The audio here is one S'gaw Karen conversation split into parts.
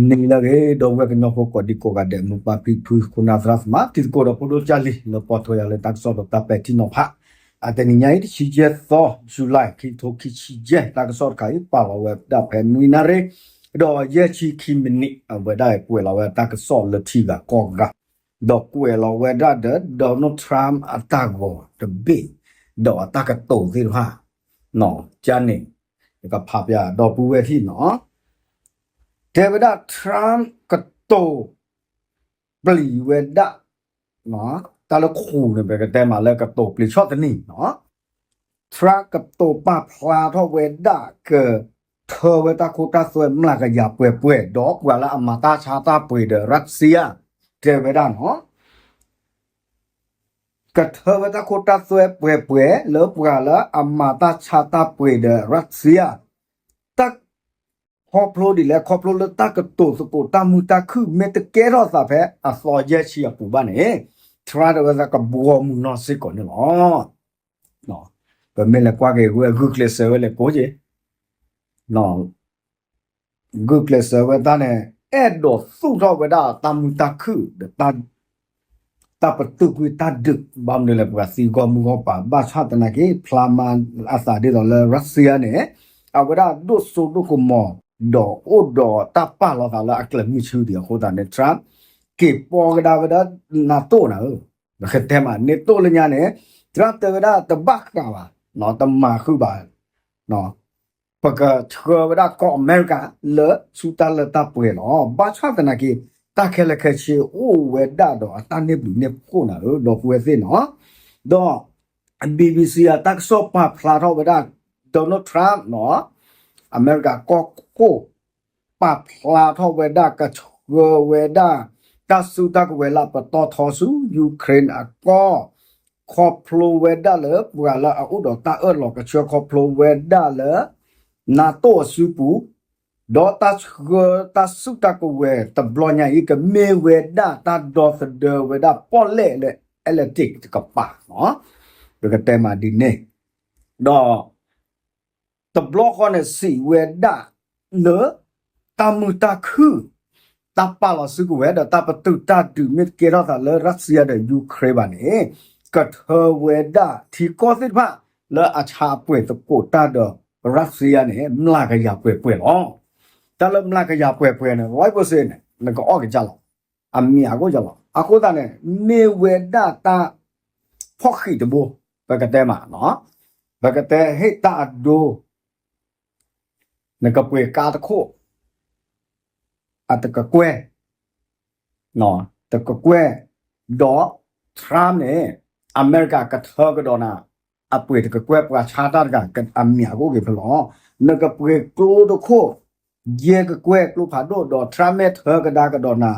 နံၤလၢအဂ့ၤ ဒီပုၢ်ဝဲၢ်ကညီဖိကိးဒံကိးဂၤဒဲး မိၢ်ပၢ်ဖံဖု ခိၣ်နၢ်သရၣ်သမါ တံၤသကိးဒီးဖိဒိၣ်ကၢ်လံၤ လၢပိာ်ထွဲယၤလၢတၢ်ကစီၣ်ဒီးတၢ်ပဲာ်ထံနီၤဖး အတနံၤညါအံၤ တဆံယဲၢ်သီ July ခံကထိခံဆံယဲၢ် တၢ်ကစီၣ်တခါအံၤ ပာ်လီၤဝဲဒၣ်ဖဲနွံနၣ်ရံၣ် ဒီးယဲၢ်ဆံခံမံးနံး အဝဲဒၣ်ကွဲးလီၤဝဲတၢ်ကစီၣ်လၢထံဂၤကီၢ်ဂၤ ဒီးကွဲးလီၤဝဲဒၣ်ဒီး Donald Trump အတၢ်ဂီၤတဘ့ၣ် ဒီးအတၢ်ကတိၤသ့ၣ်တဖၣ် ကန့ၣ် ယကဖးပျၢ်ဒီပုၢ်ဝဲၢ်ထံၣ်နီၤ တဲဝဲဒၣ် Trump ကတိၤပျံၤဝဲဒၣ် တၢ်လၢခူၣ်န့ၣ် ပကတဲမးလၢကတိၤပျံၤဆီၣ်သနံးနီၤ Trump ကတိၤပာ်ဖျါထီၣ်ဝဲဒၣ် ကထၢဝဲတၢ်ခိတၢ်သွဲမျးကယၤပှဲၤပှဲၤ ဒီးပှၤလၢအမၤတၢ်ဆါတၢ်ပှ့ၤဒီး Russia တဲဝဲဒၣ်နီၤ ကထၢဝဲတၢ်ခိတၢ်သွဲပှဲၤပှဲၤ လၢပှၤလၢအမၤတၢ်ဆါတၢ်ပှ့ၤဒီး Russia တၢ်ခီဖျိဒ်လဲၣ် ခီဖျိလၢတၢ်ကတိၤသကိးတၢ်မုာ်တၢ်ခုၣ် မ့ၢ်တကဲထီၣ်သးဖဲအသီယဲၢ်ဆံအပူၤဘၣ်န့ၣ် Trump တဲဝဲဒၣ်ကဘှီမုာ်နီၢ်စ့ၢ်ကီးန့ၣ်လီၤ. ပမ့ၢ်လဲၤကွၢ်က့ၤ ဂုာ်ကျဲးစၢးဝဲလဲၤကိးက့ၤ ဂုာ်ကျဲးစၢးဝဲတၢ်န့ၣ် အဲၣ်ဒိးသူၣ်ထီၣ်ဝဲဒၣ်တၢ်မုာ်တၢ်ခုၣ်ဒီး တၢ်ပတုာ်ကွံာ်တၢ်ဒုး ဘၣ်မနုၤလဲၣ် ပှၤသံဂီၢ်မုၢ်ဂီၢ်ပၤ ဘၣ်ဆၣ်သနာ်က့ ဖျါမၤအသးဒ်သိးလၢ Russia န့ၣ် အဝဲဒၣ်ဒိၣ်စိဒိၣ်ကမီၤ ဒီးအိၣ်ဒီးတၢ်ပာ်လီၤသးလၢအကျဲမုၢ်ဆူဒံးအဃိသတးန့ၣ် Trump က့ၤပီကဒါဝဲဒၣ် NATO နၤဧၢ ပကတဲမး NATO လၢညါန့ၣ် Trump တဲဝဲဒၣ်တဘၣ်ဃးဘၣ် တမၤဃုာ်ဘၣ် ပကဆှၢဝဲဒၣ်ကီၢ်အမဲရကၤလၢဆူတၢ်လၢတၢ်ပှဲၤလီၤ. ဘၣ်ဆၣ်သနာ်က့ တၢ်ခဲလၢာ်ခဲဆ့အိၣ်ဝဲဒၣ်ဒီးအတၢ်န့ၢ်ဘျုးန့ၢ်ဖှိၣ်နၤဧၢ ဒီပုၢ်ဝဲၢ်သ့ၣ်နီၤ. ဒီး BBC အတၢ်ကစီၣ်ပာ်ဖျါထီၣ်ဝဲဒၣ် Donald Trump နီၤ အမဲရကၤကီၢ်ခိၣ် ပာ်ဖျါထီၣ်ဝဲဒၣ် ကဆှၢဝဲဒၣ် တၢ်စုတၢ်ကဝဲၤလၢပတီၢ်ထီဆူ Ukraine အကီၢ် ခီဖျိဝဲဒၣ်လၢပှၤလၢအအိၣ်ဒီးတၢ်အၢၣ်လီၤကဆှၢခီဖျိဝဲဒၣ်လၢ NATO အစုပူၤ ဒီးတၢ်ဆှၢတၢ်စုတၢ်ကဝဲၤတဘျီညါအံၤ ကမ့ၢ်ဝဲဒၣ်တၢ်ဒီသဒၢဝဲဒၣ်ပီၣ်လဲၣ်လၢ Atlantic တကပၤ ပကတဲမးဒ်န့ၣ် ဒီး တဘျီဃီန့ၣ် စံးဝဲဒၣ်လၢ တၢ်မုာ်တၢ်ခုၣ် တၢ်ပာ်လီၤစုကဝဲၤဒီးတၢ်ပတုာ်တၢ်ဒုး မ့ၢ်တကဲထီၣ်သးလၢ Russia ဒီး Ukraine ဘၣ်န့ၣ် ကထၢဝဲဒၣ်ထံကီၢ်သ့ၣ်တဖၣ် လၢအဆါအပှဲၤသကိးတၢ်ဒီး Russia န့ၣ် မျးကယၤပှဲၤပှဲၤလီၤ. တၢ်လၢမျးကယၤပှဲၤပှဲၤန့ၣ် ร้อยเปอร์เซ็นต์ န့ၣ် နကအီၣ်ကစၢ်လီၤ. အမံၤအါကိၣ်ကလီၤ. အဃိသတးန့ၣ် မ့ၢ်ဝဲဒၣ်တၢ်ဖီၣ်ဃံးတဘိ ပကတဲမး ပကတဲဟ့ၣ်တၢ်အဒိ နကပှ့ၤကါတခိၣ် အတကကွဲၢ် တကကွဲၢ် ဒီး Trump န့ၣ် အမဲရကၤကထၢကဒီးနၤ အပှ့ၤတကကွဲၢ် ပှၤဆါတၢ်တဂၤ အမံၤအါကိၣ်က့ၤဖဲလီၤ. နကပှ့ၤကျိတခိၣ် ယဲၢ်ကကွဲၢ်ကျိဖးဒိၣ်ဒီး Trump မ့ၢ်ထၢကဒါကဒီးနၤ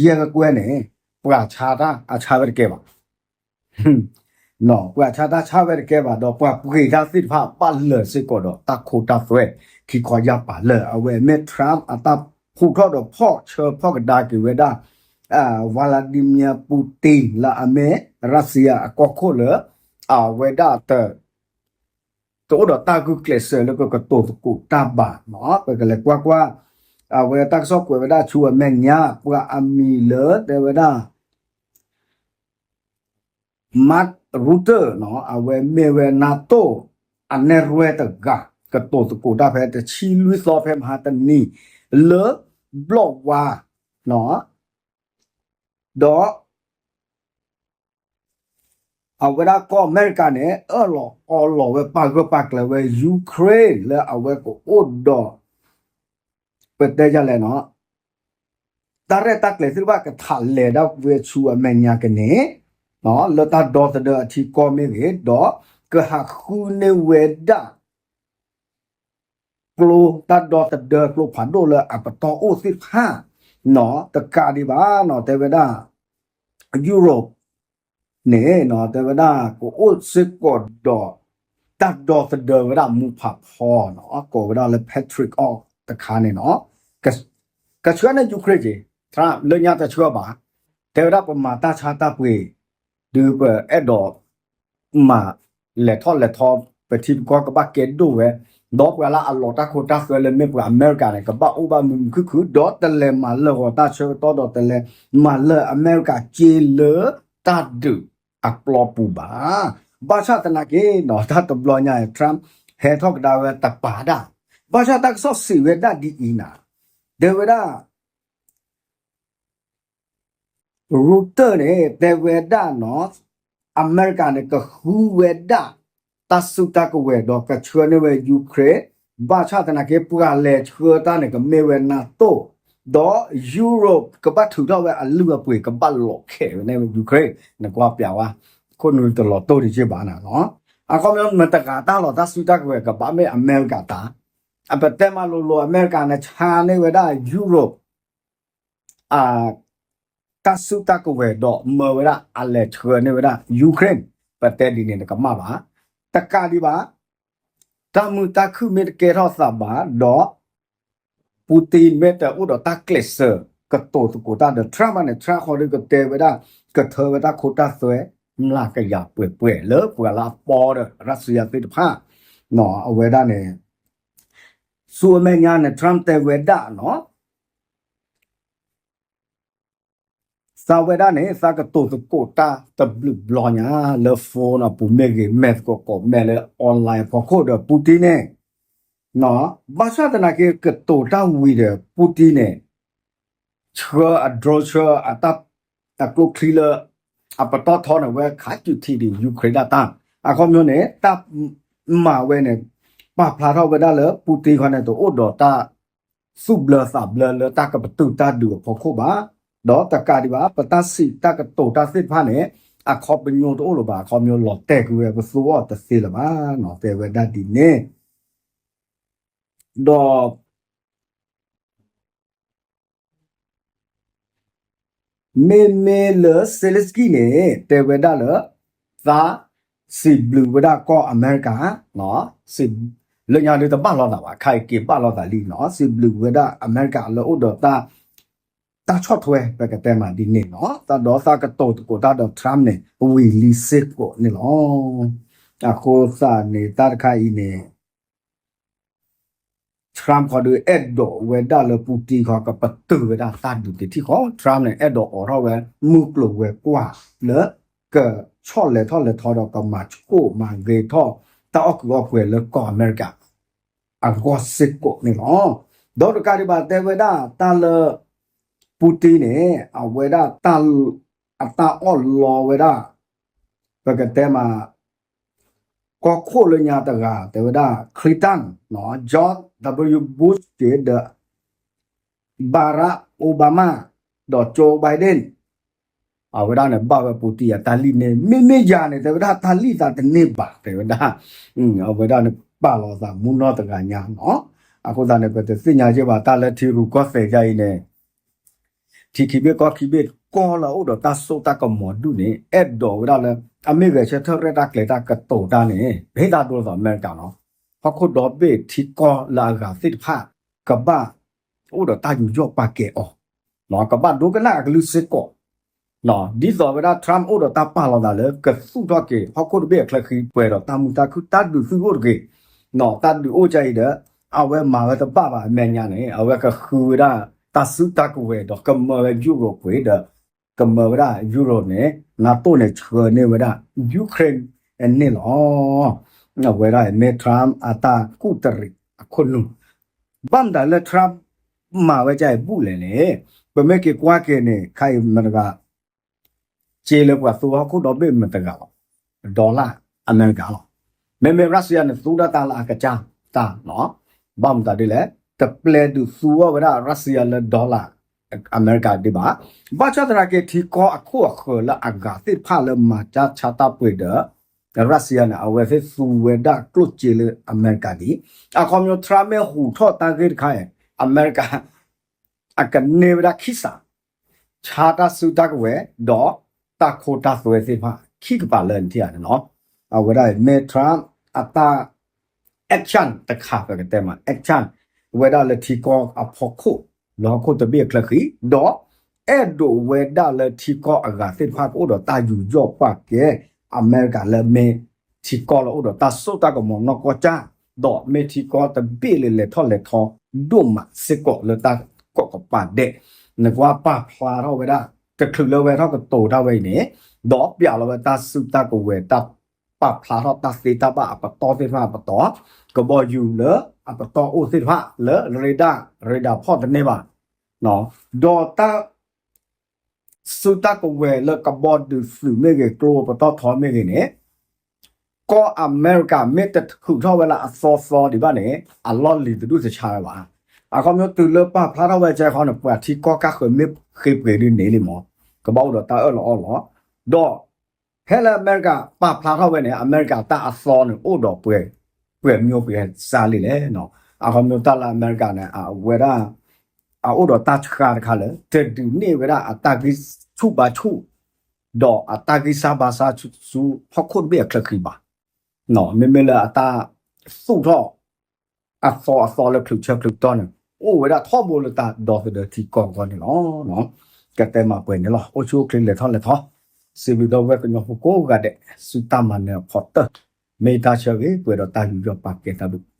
ယဲၢ်ကကွဲၢ်န့ၣ် ပှၤဆါတၢ် အဆါဝဲတကဲဘၣ် ပှၤဆါတၢ်ဆါဝဲတကဲဘၣ်ဒီး ပှၤပှ့ၤတၢ်သ့ၣ်တဖၣ်ဘၣ်လၢာ်စ့ၢ်ကီးဒီးတၢ်ခိတၢ်သွဲ ခံခီယၢ်ပၤလၢာ် အဝဲမ့ၢ် Trump အတၢ်ဖုးထီၣ်ဒီးဖီၣ်ဆၢဖီၣ်ကဒါက့ၤဝဲဒၣ် Vladimir Putin လၢအမ့ၢ် Russia အကီၢ်ခိၣ်လၢ အဝဲဒၣ်တ တအိၣ်ဒီးတၢ်ဂုာ်ကျဲးစၢးလၢကကတိၤသကိးတၢ်ဘၣ်နီၤ ပကလဲၤကွၢ်ကွၢ် အဝဲတၢ်ကစီၣ်ကွဲးဝဲဒၣ်ဆူအမဲာ်ညါ ပှၤအမံၤလၢတဲဝဲဒၣ် Mark Rutte နီၤ အဝဲမ့ၢ်ဝဲ NATO အနဲၣ်ရွဲၣ်တဂၤ ကတိၤသကိးတၢ်ဖဲတဆံလွံၢ်သီဖဲမဟါတနံၤ လၢဘျီၣ်ဝါနီၤ ဒီး အဝဲဒၣ်ကီၢ်အမဲရကၤန့ၣ် အၢၣ်လီၤအီလီၤဝဲပာ်ဂၢၢ်ပာ်ကျၢၤဝဲ Ukraine လၢအဝဲကအိၣ်ဒီး ပတဲယလဲၣ်နီၤ တၢ်ရဲၣ်တၢ်ကျဲၤသ့ၣ်တဖၣ်ကထးလဲၤဒၣ်ဝဲဆူအမဲာ်ညါကန့ၣ် လၢတၢ်ဒီသဒၢအထံကီၢ်မ့ၢ်ဂ့ၤ ဒီးကဟးဃုန့ၢ်ဝဲဒၣ် ကျိတၢ်ဒီသဒၢကျိဖးဒိၣ်လၢအပတီၢ်အိၣ်သ့ၣ်တဖၣ်နီၤ တကးဒံးဘၣ်နီၤ တဲဝဲဒၣ် Europe န့ၣ်နီၤ တဲဝဲဒၣ် ကအိၣ်စ့ၢ်ကီးဒီး တၢ်ဒီသဒၢဝဲဒၣ်မူဖးဖီနီၤ ကိးဝဲဒၣ်လၢ Patriot တခါန့ၣ်နီၤ ကဆှၢန့ၢ် Ukraine က့ၤ Trump လၢညါတဆှၢဘၣ် တဲဝဲဒၣ်ပမၤတၢ်ဆါတၢ်ပှ့ၤ ဒုးပအဲၣ်ဒိး မၤလဲၤထီၣ်လဲၤထီ ပထံပကီၢ်ကဘၣ်ကဲဒိၣ်ဝဲ ဒီးပှၤလၢအလီၤတၢ်ခိတၢ်သွဲလၢမ့ၢ်ပှၤအမဲရကၤန့ၣ် ကဘၣ်အိၣ်ဘၣ်မုာ်မုာ်ခုၣ်ခုၣ် ဒီးတလဲၤမၤလၢာ်ဂီၤတၢ်ဆၢကတီၢ် ဒီးတလဲၤမၤလၢာ်အမဲရကၤက့လၢတၢ်ဒုးအပျီပူၤဘၣ်. ဘၣ်ဆၣ်သနာ်က့ဒီး တၢ်တဘျီညါ Trump ဟဲထီၣ်ကဒါဝဲတပာ်ဒၣ်, ဘၣ်ဆၣ်တၢ်ကစီၣ်စံးဝဲဒၣ်ဒ်အံၤနၤ, တဲဝဲဒၣ် Reuters န့ၣ် တဲဝဲဒၣ်နီၤ, အမဲရကၤန့ၣ် ကဃုဝဲဒၣ် တၢ်စုတၢ်ကဝဲၤဒီးကဆှၢန့ၢ်ဝဲ Ukraine, ဘၣ်ဆၣ်သနာ်က့ ပှၤလဲၤဆှၢတၢ်န့ၣ် ကမ့ၢ်ဝဲ NATO, ဒီး Europe ကဘၣ်ထုးထီၣ်ဝဲအလုၢ်အပှ့ၤ ကဘၣ်လီၤခဲးဝဲန့ၣ် Ukraine နကွၢ်ပျးဝဲ, ခိၣ်နူာ်တလီၤတိၢ်တက့ၢ်ဘၣ်နၤလီၤ. အခီပညီမတၤတဂၤတၢ်လီၤတၢ်စုတၢ်ကဝဲၤကဘၣ်မ့ၢ်အမဲရကၤတၢ်, အပတဲမၤလိၤလိၤ အမဲရကၤန့ၣ် ဆါန့ၢ်ဝဲဒၣ် Europe အတၢ်စုတၢ်ကဝဲၤဒီးမၢဝဲဒၣ်အလဲၤဆှၢန့ၢ်ဝဲဒၣ် Ukraine, ပတဲဒ်န့ၣ်နကမၣ်ဘၣ်. တကးဒံးဘၣ်, တၢ်မုာ်တၢ်ခုၣ်မ့ၢ်တကဲထီၣ်သးဘၣ်ဒီး Putin မ့ၢ်တအိၣ်ဒီးတၢ်ကျဲးစၢးကတိၤသကိးတၢ်ဒီး Trump န့ၣ် Trump ဃီဒီးကတဲဝဲဒၣ် ကထၢဝဲတၢ်ခိတၢ်သွဲ မျးကယၤပှဲၤပှဲၤလၢပှၤလၢအပီဒီး Russia သ့ၣ်တဖၣ်, အဝဲဒၣ်န့ၣ် ဆူအမဲာ်ညါန့ၣ် Trump တဲဝဲဒၣ်နီၤ သးဝဲဒၣ်န့ၣ် သးကတိၤသကိးတၢ်တဘျုးဘျီညါ လၢ phone အပူၤမ့ၢ်ဂ့ၤ မဲာ်သကိးကိးမဲာ်လၢ online အဖီခိၣ်ဒီး Putin န့ၣ်, ဘၣ်ဆၣ်သနာ်က့ ကတိၤတၢ်ဝံၤဒီး Putin န့ၣ် ဆှၢအ drone ဆှၢအတၢ် အကျိချံလၢ အပတီၢ်ထီန့ၣ် ဝဲခးစုထံဒံး Ukraine ဒၣ်တၢ်, အခီပညီန့ၣ် တၢ်မၤဝဲန့ၣ် ပာ်ဖျါထီၣ်ဝဲဒၣ်လၢ Putin ခီန့ၣ် တအိၣ်ဒီးတၢ် သူၣ်ဘျၢသးဘျၢလၢတၢ်ကပတုာ်တၢ်ဒုးအဖီခိၣ်ဘၣ်. ဒီးတကးဒံးဘၣ် ပတၢ်စံးတၢ်ကတိၤတၢ်သ့ၣ်တဖၣ်န့ၣ် အခီပညီတအိၣ်လၢၤဘၣ်, အခီပညီလီၤတဲာ်ကွံာ်ဝဲ ပသူအီၤတသ့လၢၤဘၣ်နီၤ တဲဝဲဒၣ်ဒ်န့ၣ် ဒီး မ့မ့ၢ်လၢ Zelenskyy န့ၣ် တဲဝဲဒၣ်လၢ သးစံးဘျုးဝဲဒၣ်ကီၢ်အမဲရကၤ, လၢညါဒုးတဘၣ်လိာ်သးဘၣ်, ခဲအံၤက့ၤဘၣ်လိာ်သးလံနီၤ, စံးဘျုးဝဲဒၣ်အမဲရကၤလၢအိၣ်ဒီးတၢ် တၢ်ဆီၣ်ထွဲ ပကတဲမးဒ်န့ၣ်နီၤ, တၢ်ဒီးသးကတိၤသကိးတၢ်ဒီး Trump န့ၣ် ဝံၤလံစ့ၢ်ကီးန့ၣ်လီၤ. အဃိသတးန့ၣ် တၢ်တခါအံၤန့ၣ် Trump ခီဒီး အဲၣ်ဒိးဝဲဒၣ်လၢ Putin ခီ ကပတုာ်ဝဲဒၣ်တၢ်ဒုးတထံၣ်ဃီ, Trump န့ၣ် အဲၣ်ဒိးအိးထီၣ်ဝဲ မုၢ်ကျိၤဝဲၤကွာ်လၢ ကဆီၣ်လဲၤထီၣ်လဲၤထီဒီး ကမၤဆိၣ်မၤဂ့ၤထီၣ် တၢ်အီၣ်ကုးအီၣ်ပှဲၤလၢကီၢ်အမဲရကၤ အဂီၢ်စ့ၢ်ကီးန့ၣ်လီၤ. ဒီးတကးဒံးဘၣ်တဲဝဲဒၣ်တၢ်လၢ Putin န့ၣ် အဝဲဒၣ် အတၢ်အီၣ်လီဝဲဒၣ် ပကတဲမး ကီၢ်ခိၣ်လၢညါတဂၤ တဲဝဲဒၣ် Clinton, George W Bush ဒီး Barack Obama ဒီး Joe Biden အဝဲဒၣ်န့ၣ် ဘၣ်ဝဲ Putin အတၢ်လံၣ်န့ၣ် မ့မ့ၢ်ယၤန့ၣ် တဲဝဲဒၣ်တၢ်လံၣ်သးတန့ၢ်ဘၣ် တဲဝဲဒၣ်, အဝဲဒၣ်န့ၣ် ပာ်လီၤသးမူနီၢ်တဂၤညါနီၤ. အဃိသတးန့ၣ် ပတသ့ၣ်ညါက့ၤဘၣ် တၢ်လၢထံရူၢ်ကီၢ်သဲးယါအံၤန့ၣ် ထံခံဘ့ၣ်ကီၢ်ခံဘ့ၣ် ကီၢ်လၢအအိၣ်ဒီးတၢ်စိတၢ်ကမီၤဒုၣ်န့ၣ် အဲၣ်ဒိးဝဲဒၣ်လၢ အမ့ၢ်ဂဲၤဆၢထၢၣ်ရဲၣ်တၢ်ကျဲၤတၢ်ကတိၤတၢ်န့ၣ် ပဟ့ၣ်တၢ်ဒိလီၤသးအမဲရကၤလီၤ. ဟီၣ်ခိၣ်ဒီဘ့ၣ်ထံကီၢ်လၢအဂၤသ့ၣ်တဖၣ် ကဘၣ်အိၣ်ဒီးတၢ်ယူးယီၣ်ပာ်ကဲအီၤ ကဘၣ်ဒိကနၣ်အကလုၢ်စ့ၢ်ကီး ဒ်သိးဝဲဒၣ် Trump အိၣ်ဒီးတၢ်ပာ်လီၤသးလၢ ကသူၣ်ထီၣ်က့ၤ ဟီၣ်ခိၣ်တဘ့ၣ်အချၢဃံ ပှဲၤဒီးတၢ်မုာ်တၢ်ခုၣ် တၢ်ဒုးသုအိၣ်တဂ့ၤ, တၢ်ဒုးအိၣ်ကါအံၤဒီး အဝဲမၤဝဲတဘၣ်ဘၣ်အမဲာ်ညါန့ၣ် အဝဲကဃုဝဲဒၣ် တၢ်စုတၢ်ကဝဲၤဒီး ကမၢဝဲ Europe ပှ့ၤဒီး ကမၢဝဲဒၣ် Europe န့ၣ် NATO န့ၣ် ဆှၢန့ၢ်ဝဲဒၣ် Ukraine န့ၣ်လီၤ. အဝဲဒၣ်မ့ၢ် Trump အတၢ်ကူၣ်တရံးအခိၣ်နူာ် ဘၣ်မတၤလၢ Trump မၤဝဲဒ်အံၤဘူၣ်လဲၣ်န့ၣ်, ပမ့ၢ်က့ၤကွၢ်က့ၤန့ၣ် ခဲအံၤမတၤတဂၤ က့လၢပှၤသူဟီၣ်ခိၣ်ဒီဘ့ၣ်မတၤတဂၤလီၤ, dollar အမဲရကၤလီၤ. မ့မ့ၢ် Russia န့ၣ် သူဒၣ်တၢ်လၢအကစၢ်တၢ်လီၤ. ဘၣ်မတၤဒ်လဲၣ်, တပျဲဒုးသူအီၤဝဲဒၣ် Russia လၢ dollar အမဲရကၤဒံးဘၣ်. ဘၣ်ဆၣ်သနာ်က့ ထံကီၢ်အခိၣ်အဃၢၤလၢအဂၤသ့ၣ်တဖၣ်လၢမၤတၢ်ဆါတၢ်ပှ့ၤဒီး Russia န့ၣ် အဝဲသ့ၣ်သူဝဲဒၣ်ကျိၣ်စ့လၢအမဲရကၤဒံး, အခီပညီ Trump မ့ၢ်ဟူးထီၣ်တၢ်ဂ့ၢ်တခါအံၤ အမဲရကၤ အကန့ၢ်ဝဲဒၣ်ခံစး, ဆါတၢ်စုတၢ်ကဝဲၤ ဒီးတၢ်ခိတၢ်သွဲသ့ၣ်တဖၣ် ခံကပၤလၢနထံၣ်ဧါန့ၣ်လီၤ. အဝဲဒၣ်မ့ၢ် Trump အတၢ် action တခါ ပကတဲမး action ဝဲဒၣ်လၢထံကီၢ်အဖီခိၣ် လၢဟီၣ်ခိၣ်တဘ့ၣ်အချၢဃံ ဒီးအဲၣ်ဒိးဝဲဒၣ်လၢထံကီၢ်အဂၤသ့ၣ်တဖၣ်ကအိၣ်ဒီးတၢ်ယူးယီၣ်ပာ်ကဲ အမဲရကၤလၢမ့ၢ်ထံကီၢ်လၢအိၣ်ဒီးတၢ်စိတၢ်ကမီၤနီၢ်ကီၢ်ကၢ် ဒီးမ့ၢ်ထံကီၢ်တဘ့ၣ်လၢလဲၤထီၣ်လဲၤထီဒိၣ်မးစ့ၢ်ကီးလၢတၢ်ကီၣ်ကပၤဒဲး, နကွၢ်ပာ်ဖျါထီၣ်ဝဲဒၣ် တချုးလၢဝဲထီၣ်ကတိၤတၢ်ဝဲအံၤန့ၣ်, ဒီးပျးလီၤဝဲတၢ်စုတၢ်ကဝဲၤ တၢ်ပာ်ဖျါထီၣ်တၢ်သ့တၢ်ဘၣ်အပတီၢ်သ့ၣ်တဖၣ်အပတီၢ်, ကဘီယူၤလၢအပတီၢ်အိၣ်သ့ၣ်တဖၣ်လၢ radar radar ဖီၣ်တန့ၢ်ဘၣ် ဒီးတၢ်စုတၢ်ကဝဲၤလၢကဘီဒုးသုးမ့ၢ်ဂ့ၤ ကျိပတီၢ်ထီမ့ၢ်ဂ့ၤန့ၣ်, ကီၢ်အမဲရကၤမ့ၢ်တထုးထီၣ်ဝဲလၢအသီသီဒံးဘၣ်န့ၣ် အလီၢ်လံၤတဒူၣ်တဆါဝဲဘၣ်. အခီပညီတုၤလၢပာ်ဖျါထီၣ်ဝဲကဲခီန့ၣ် ပှၤထံကီၢ်ကၢ်ဃၢၤမ့ၢ်ဃ့ပှဲၤဒ်န့ၣ်လံမး, ကဘၣ်အိၣ်ဒီးတၢ်အၢၣ်လီၤအီလီၤ, ဒီး ဖဲလၢအမဲရကၤပာ်ဖျါထီၣ်ဝဲန့ၣ် အမဲရကၤတၢ်အသီန့ၣ် အိၣ်ဒီးပှဲၤ, ပှဲၤမံၤပှဲၤစါလံလဲၣ်နီၤ. အခီပညီတၢ်လၢအမဲရကၤန့ၣ် အဝဲဒၣ် အအိၣ်ဒီးတၢ်ဆှါတခါလၢ တဒုးန့ၢ်ဝဲဒၣ်အတၢ်ဂံၢ်ဆူၣ်ဘါဆူၣ် ဒီးအတၢ်ဂံၢ်စၢ်ဘါစၢ်ဆူဟီၣ်ခိၣ်တဘ့ၣ်အချၢဃံဘၣ်. မ့မ့ၢ်လၢအတၢ်သူၣ်ထီၣ် အသီအသီလၢချုးဆၢချုးကတီၢ်န့ၣ် အိၣ်ဝဲဒၣ်ထီဘိလၢတၢ်ဒီသဒၢထံကီၢ်အဂီၢ်န့ၣ်လီၤ. ကတဲမၤပှဲၤန့ၣ်လီၤ. အိၣ်ဆူၣ်အိၣ်ချ့လဲၤထီၣ်လဲၤထီ, စံးဘျုးဒီပုၢ်ဝဲၢ်ကညီဖိကိးဂၤဒဲး ဆူတၢ်မၤနၢၤအဖီတၢၢ်, မ့ၢ်တၢ်ဆၢဂ့ၤ ပှဲၤဒီးတၢ်ယူးယီၣ်ပာ်ကဲတၢ်ဘျုး